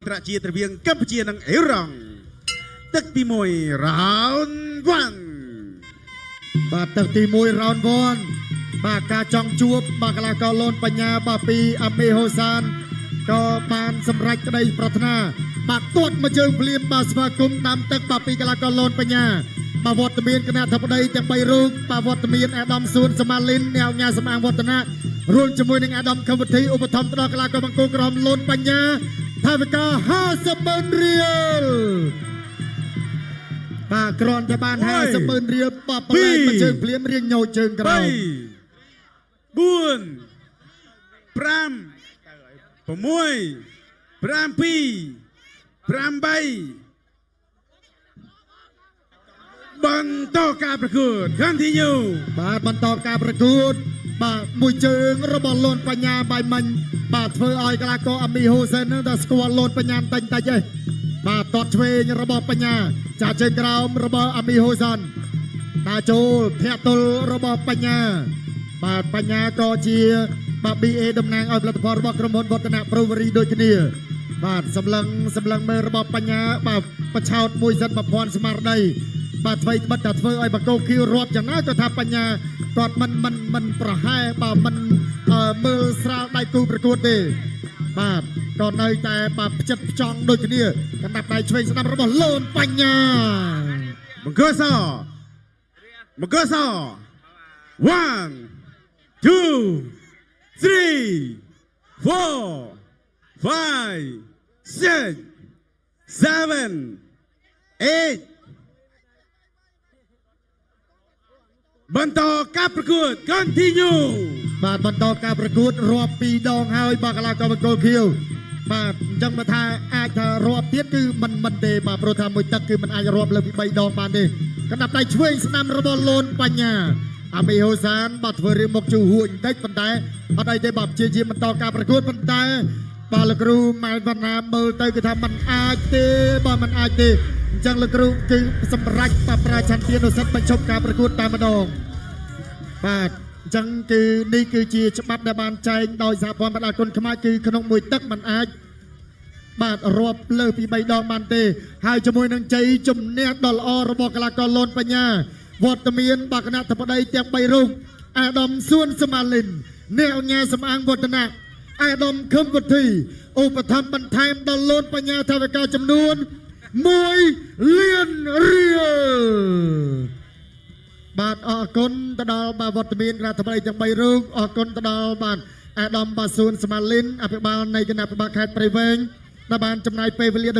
ន្តរជាតិរវាងកម្ពុជានិងអ៊ីរ៉ង់ទឹកទី1 round 1 បាទទឹកទី1 round 1បាទការចង់ជួបបាទកីឡាករលូនបញ្ញាបាទពីអាមេហូសានក៏បានសម្រេចក្តីប្រាថ្នាបាទទាត់មកជើងភ្លាមបាទស្វាគមន៍តាមទឹកបាទពីកីឡាករលូនបញ្ញាបាទវត្តមានគណៈធិបតីទាំង3រូបបាទវត្តមានអាដាមសួនសមាលីនអ្នកអញ្ញាសំអាងវឌ្ឍនៈរួមជាមួយនឹងអាដាមខឹមវុធីឧបត្ថម្ភទៅដល់កីឡាករបង្គោលក្រហមលូនបញ្ញាថាវិការ50ម៉ឺនរៀលបាទគ្រាន់តែបាន50ម៉ឺនរៀលបាទប្រឡែងមកជើងភ្លាមរៀងញោចជើងក្រោម 3 4 5 6 7 8បន្តការប្រកួត continue បាទបន្តការប្រកួត បាទមួយជើងរបស់លូនបញ្ញាបាយមិញបាទធ្វើឲ្យកីឡាករអាមីហូសេននឹងតែស្គាល់លូនបញ្ញាបន្តិចតិចឯងបាទតតឆ្វេងរបស់បញ្ញាចាក់ជើងក្រោមរបស់អាមីហូសេនតាចូលធាក់ទល់របស់បញ្ញា បាទបញ្ញាក៏ជាបាទ BA តំណាងឲ្យផលិតផលរបស់ក្រុមហ៊ុនវឌ្ឍនៈប្រូវរីដូចគ្នា បាទសម្លឹងសម្លឹងមើលរបស់បញ្ញាបាទបឆោតមួយសិនប្រព័ន្ធស្មារតីបាទអ្វីត្បិតតែធ្វើឲ្យបកោខៀវរាប់យ៉ាងណាក៏ថាបញ្ញាគាត់មិនមិនមិនប្រហែលបាទមិនមើលស្រាលដៃគូប្រកួតទេបាទក៏នៅតែបាទផ្ចិតផ្ចង់ដូចគ្នាកណ្ដាប់ដៃឆ្វេងស្ដាំរបស់លូនបញ្ញា មង្គលសមង្គលស1 2 3 4 5 6 7 8បន្តការប្រកួត continue បាទបន្តការប្រកួតរាប់ពីរដងហើយបាទកីឡាករបង្គោលខៀវបាទអញ្ចឹងបើថាអាចថារាប់ទៀតគឺមិនមិនទេបាទព្រោះថាមួយទឹកគឺមិនអាចរាប់លើសពី3ដងបានទេកណ្ដាប់ដៃឆ្វេងស្ដាំរបស់លូនបញ្ញាអាមីហូសានបាទធ្វើរឿងមកជូរហួចបន្តិចប៉ុន្តែអត់អីទេបាទព្យាយាមបន្តការប្រកួតប៉ុន្តែបាទលោកគ្រូម៉ែនវណ្ណាមើលទៅគឺថាมันអាចទេបាទมันអាចទេអញ្ចឹងលោកគ្រូគឺសម្រេចបាទប្រាឆន្ទានុសិទ្ធិបញ្ឈប់ការប្រកួតតែម្ដង បាទអញ្ចឹងគឺនេះគឺជាច្បាប់ដែលបានចែងដោយសហព័ន្ធបណ្ដាគុណខ្មែរគឺក្នុងមួយទឹកมันអាចបាទរាប់លើសពី3ដងបានទេហើយជាមួយនឹងជ័យជំនះដ៏ល្អរបស់កីឡាករលូនបញ្ញាវត្តមានបាទគណៈធិបតីទាំង3រូបអាដាមសួនសមាលិនអ្នកអញ្ញាសំអាងវឌ្ឍនៈអាដាមខឹមវុធីឧបត្ថម្ភបន្ថែមដល់លូនបញ្ញាថវិកាចំនួន1លានរៀល បាទអរគុណទៅដល់បាទវត្តមានគណៈធិបតីទាំង3រូបអរគុណទៅដល់បាទអាដាមបាសួនសមាលីនអភិបាលនៃគណៈភិបាលខេត្តព្រៃវែងដែលបានចំណាយពេលវេលា